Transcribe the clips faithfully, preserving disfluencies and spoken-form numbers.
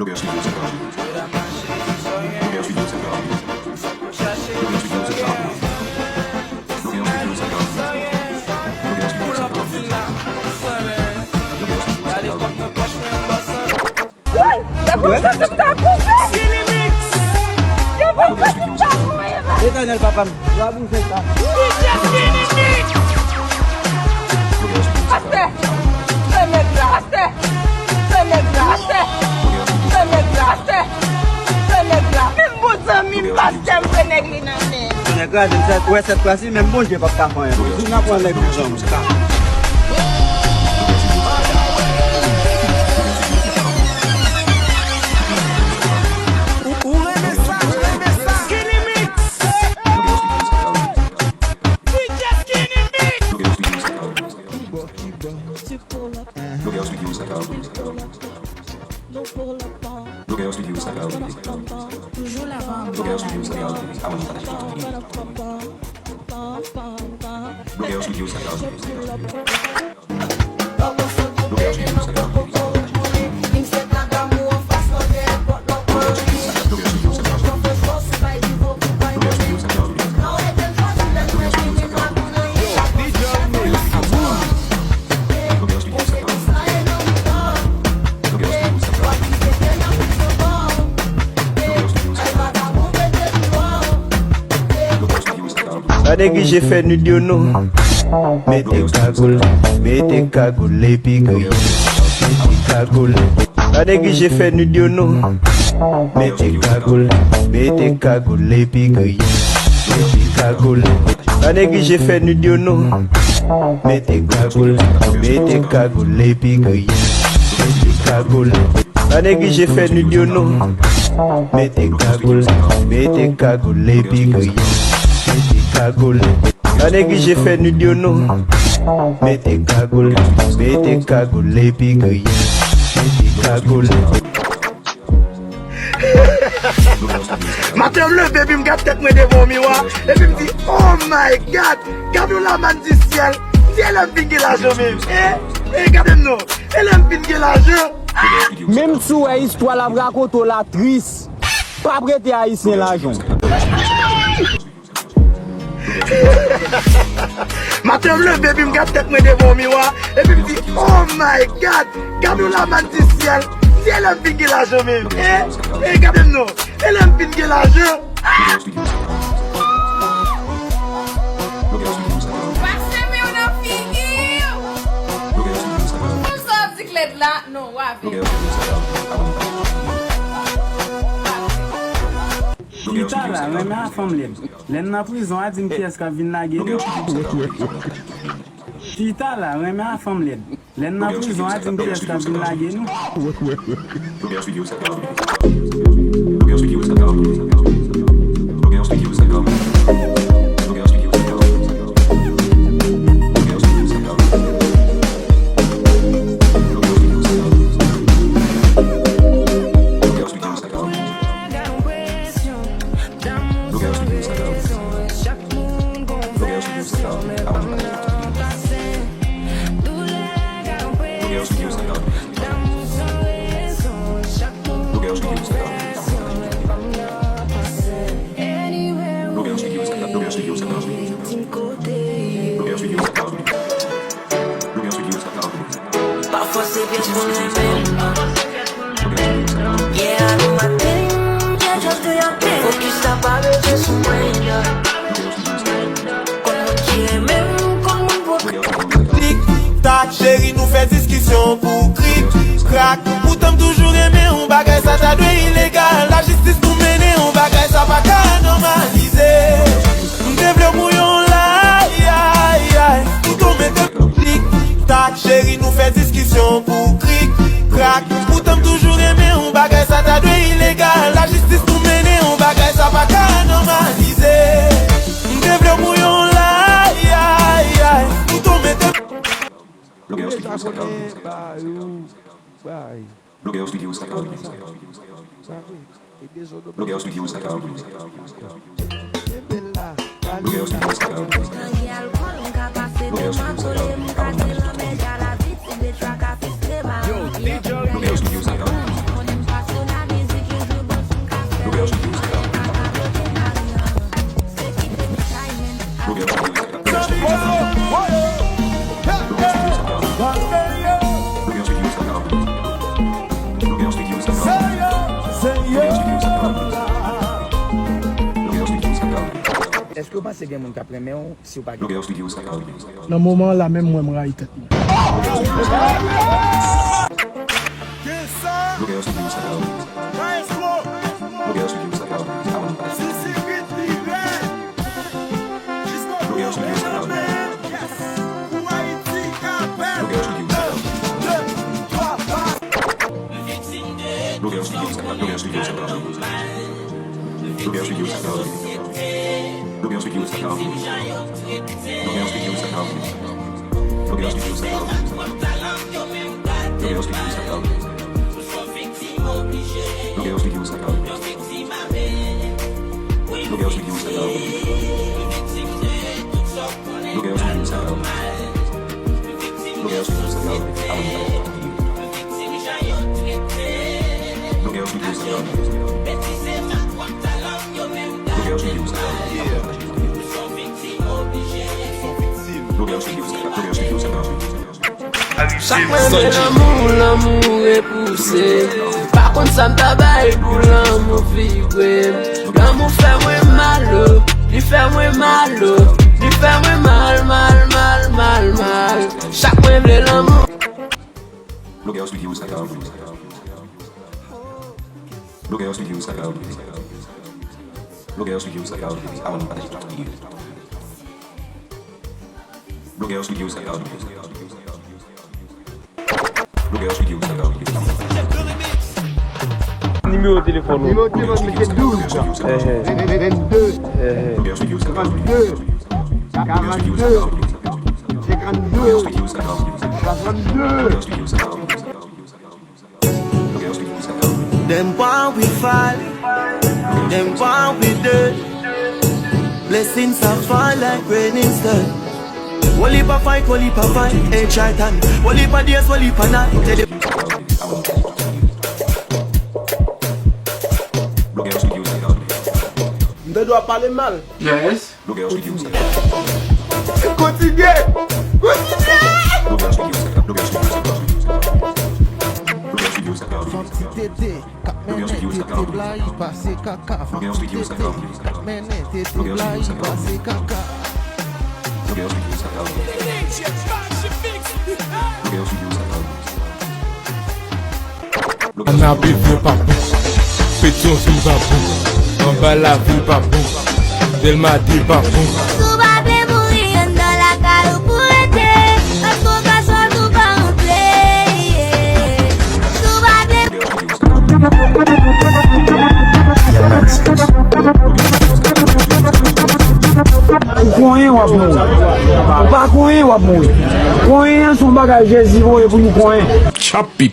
Woy, se pou sa ke m ta koupe. Se pou sa ke m ta koupe. Letènèl, papa m, w a bouje sa. Pastè, se nèg la. Pastè, se nèg la. Pastè, se nèg la. Pastè, se nèg la. Menm bon zanmi m, pastè m, se nèg li nan men. Nèg la, se sèt, wè, sèt fwa si, menm Bondye p ap ka fè anyen. Si n ap pran nèg pou zanmi. Ou, ou renmen sa, ou renmen sa. Skinny Mix. D J Skinny Mix. Toujou la. Pa neglije fè nude yo non. Mete kagoul, mete kagoul epi griye. Mete kagoul. Pa neglije fè nude yo non. Mete kagoul, mete kagoul epi griye. Mete kagoul. Pa neglije fè nude yo non. Mete kagoul, mete kagoul epi griye. Mete kagoul. Pa neglije fè nude yo non. Mete kagoul, mete kagoul epi griye. Mete kagoul. Pa neglije fè nude yo non. Mete kagoul, mete kagoul epi griye. Mete kagoul. Maten m leve epi m gad tèt mwen devan yon miwa, epi m di, "Oh my God, gade yon lamann di syèl." M di, "E lè m vin gen lajan menm, e, e gade m non, e lè m vin gen lajan." Menm si w wè istwa l ap rakonte w la tris, p ap rete ayisyen lajan. Maten m leve epi m gad tèt mwen devan yon miwa, epi m di, "Oh my God, gade yon lamann di syèl." M di, "E lè m vin gen lajan menm, e, e gade m non, e lè m vin gen lajan." Pase men w nan figi w. Pou sa w di klèd la, non, w avè. Chita la, renmen a fanm lèd. Lè n nan prizon a, di m kiyès k ap vin lage nou. Chita la, renmen a fanm lèd. Lè n nan prizon a, di m kiyès k ap vin lage nou. Pa fòse pyès pou renmen m. Yeah, I do my thing, yeah, just do your thing. Fokis la, pa bezwen sou mwen, yeah. Konn moun ki renmen m, konn moun pou. Tik tak, cheri, nou fè diskisyon pou krik krak. Poutan m toujou renmen yon bagay, sa ta dwe ilegal. Lajistis nou mennen yon bagay, sa pa ka nòmalize. M te vle w pou yon lay, ay, ay. Poutan w mete tik tak, cheri, nou fè diskisyon pou krik krak. Poutan m toujou renmen yon bagay, sa ta dwe ilegal. Lajistis nou mennen yon bagay, sa pa ka nòmalize. M te vle w pou yon lay, ay, ay. Poutan w mete. Blogger Studio Saka. Blogger Studio Saka. Blogger Studio Saka. Blogger Studio Saka. Yo, D J. Blogger Studio Saka. Èske w panse gen moun k ap renmen w si w pa gen? Nan moman an la menm mwen m rayi tèt mwen. Chak mwen vle lanmou, lanmou repouse. Pa konn sa m ta bay pou lanmou vibre. Lanmou fè mwen mal, oh. Li fè mwen mal, oh. Li fè mwen mal, mal, mal, mal, mal. Chak mwen vle lanmou. Blogger Studio Style. Blogger Studio Style. Blogger Studio Style. Abòne, pataje tout videyo. Blogger Studio Style. Blogger Studio Style. Nimewo telefòn ou? Nimewo telefòn mwen se douz, vennde, trannde, karannde, senkanndde, swasannde. Dem want we fight, dem want we dead. Blessings a fall like raining stone. Whole heap a fight, whole heap a fight, ain't try time. Whole heap a days, whole heap a night. Tell you. M tande w ap pale m mal. Yes. Kontinye. Kontinye. Kontinye. Fanm ti tete k ap mennen tete blayi pase kaka. Fanm ti tete k ap mennen tete blayi pase kaka. Ann ap byen pa bon, Petyonvil pa bon, anba lavil pa bon, Dèlma de pa bon. Si w pa vle mouri anndan lakay ou pou rete, paske w ka sot ou pa rantre. Si w pa vle Ou konyen w ap mouri. Ou pa konyen w ap mouri. Konyen an se yon bagay Jezi voye pou nou konyen. Chop it.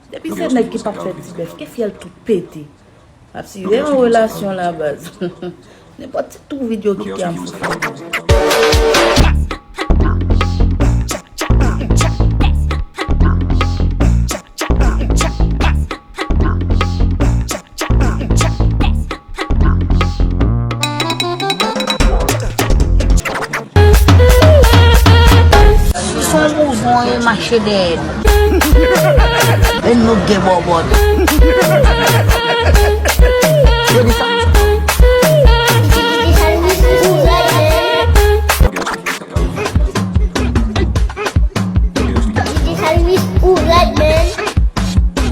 Depi se nèg ki p ap fè ti bèf, ke fyèl tout pete. Ap sire yon relasyon la baz. Nenpòt ti tou videyo kite a m fout fè. Son mouvman e mache dèyè nou. E nou gen bòbòt.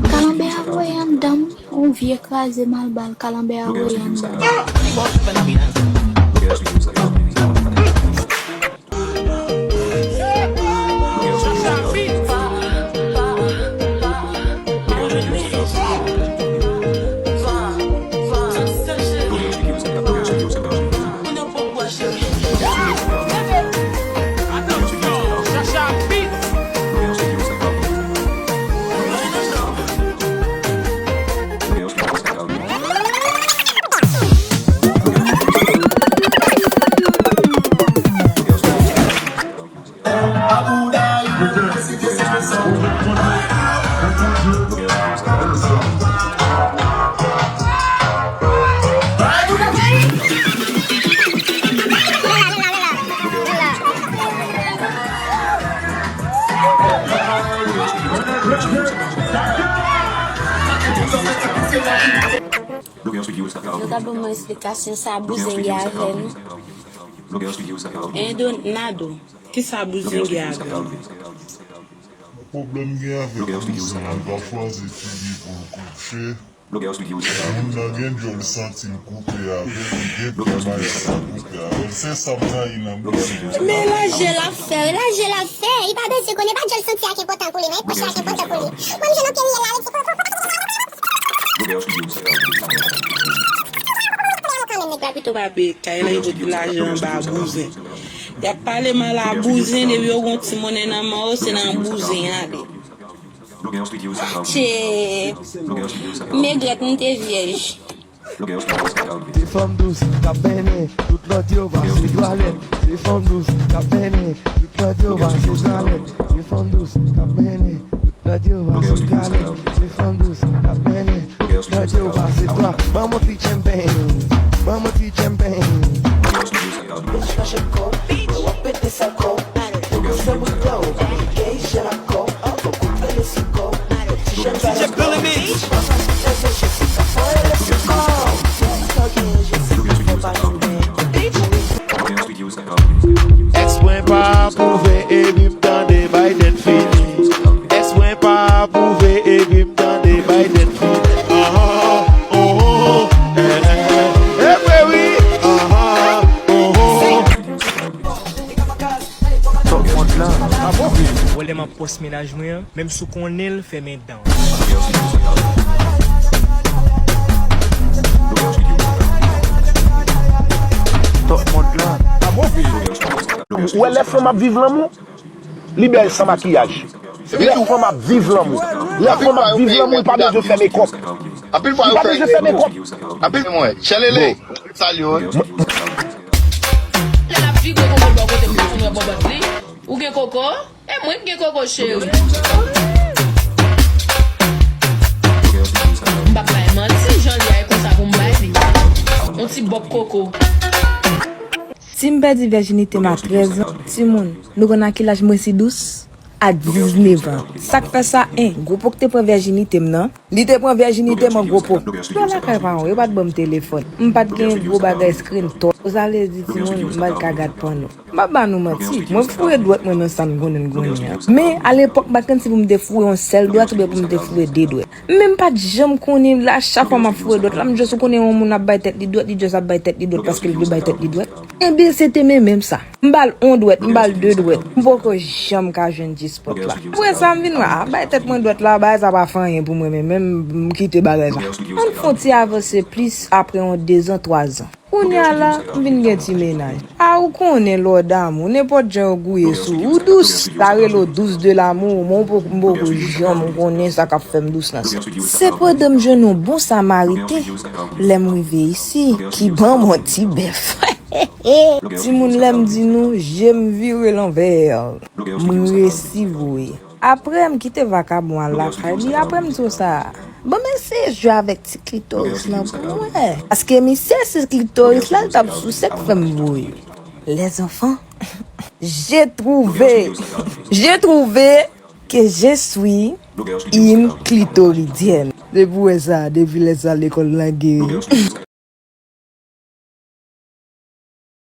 Kalanbè a voye anndan m. Yon vye kraze malbal kalanbè a voye anndan. Attention, Chacha Beat. Nou ka ban mwen esplikasyon sa bouzen gen avè nou? Endo nado. Kisa bouzen gen avè nou? Pwoblèm gen avèk bouzen an, li pa chwazi figi pou l kouche. Moun nan gen djòl santi l koupe avè l, li gen pye mayis la koupe avè l. Se sa m rayi nan bouzen an. Men lajè l ap fè, lajè l ap fè, li pa bezwen konnen, pa djòl santi a k enpòtan pou li, men pòch la k enpòtan pou li. Mwen m jwenn yon pye myèl la, li di, Kanmenm nèg la pito pa peye kay la, yo fout lajan anba bouzen. Y ap pale mal a bouzen, depi yo gon ti monnen nan men w, se nan bouzen y ale. Che, m regrèt m te vyèj. Se fanm dous k ap mennen, tout lòt yo pa se twalèt. Se fanm dous k ap mennen, tout lòt yo pa se twalèt. Se fanm dous k ap mennen, tout lòt yo pa se twalèt. Se fanm dous k ap mennen, tout lòt yo pa se twalèt. Ban mwen ti champagne, ban mwen ti champagne. Èks mwen pa apwouve epi m tande bay tèt fini. Èks mwen pa apwouve epi m tande bay tèt fini. Anhan, onhon, eh, eh, eh. Evre wi, anhan, onhon. Top mond lan. Wè lè m ap pòs mennaj mwen an, menm si w konnen l fèmen dan. Top mond lan. Ou wè lè fanm ap viv lanmou, li bèl san makiyaj. Lè fanm ap viv lanmou. Lè fanm ap viv lanmou, li pa bezwen fè mekòp. Li pa bezwen fè mekòp. Anpil fwa yo fè. Chelele, salye w. Lè l ap vibre koko l bò kote pou timoun wè bòbòt li. Ou gen koko? E mwen k gen koko cheri. M p ap bay manti, jan l ye a e konsa pou m bay li. Yon ti bòb koko. Si m pèdi vèjinite m a trèz an, timoun, nou konn a ki laj m resi dous? A diznèf an. Sa k fè sa? En, gwo po k te pran vèjinite m nan. Li te pran vèjinite m an gwo po. Lò lakay paran w, yo pa t ban m telefòn. M pa t gen gwo bagay screen touch. Sa vle di timoun, m pa t ka gad pòno. M pa ba nou manti, mwen foure dwèt mwen nan sa n konnen n konnen an. Men, alepòk, m pa t konn si pou m te foure yon sèl dwèt oubyen pou m te foure de dwèt. Men m pa t janm konnen, la, chak fwa m ap foure dwèt la, m just ou konnen yon moun ap bay tèt li dwèt, li just ap bay tèt li dwèt paske l vle bay tèt li dwèt. Enben, se te menm menm sa. M ba l yon dwèt, m ba l de dwèt. M poko janm ka jwenn G-spot la. Apre sa, m vin wè, a, bay tèt mwen dwèt la, bagay sa pa fè anyen pou mwen menm, menm m kite bagay sa. Ann fè yon ti avanse plis apre yon dezan, twazan. Kounye a la, m vin gen ti mennaj. A, ou konnen lè w damou, nenpòt jan yo gouye sou ou, ou dous. Sa rele w dous de l'amour, men w poko, m poko janm konnen sa k ap fè m dous nan sa. Se pandan m jwenn yon bon samariten, lè m rive isi, ki ban m yon ti bèf. Timoun, lè m di nou, je m vire lanvè, m resi voye. Apre, m kite vakabon al lakay li, apre m di w sa, ban m eseye jwe avèk ti klitoris lan pou m wè. Paske misye, se klitoris la l t ap souse k fè m voye. Les enfants, j'ai trouvé, j'ai trouvé que je suis une clitoridienne. Depi w wè sa, depi lè sa lekòl lan geri.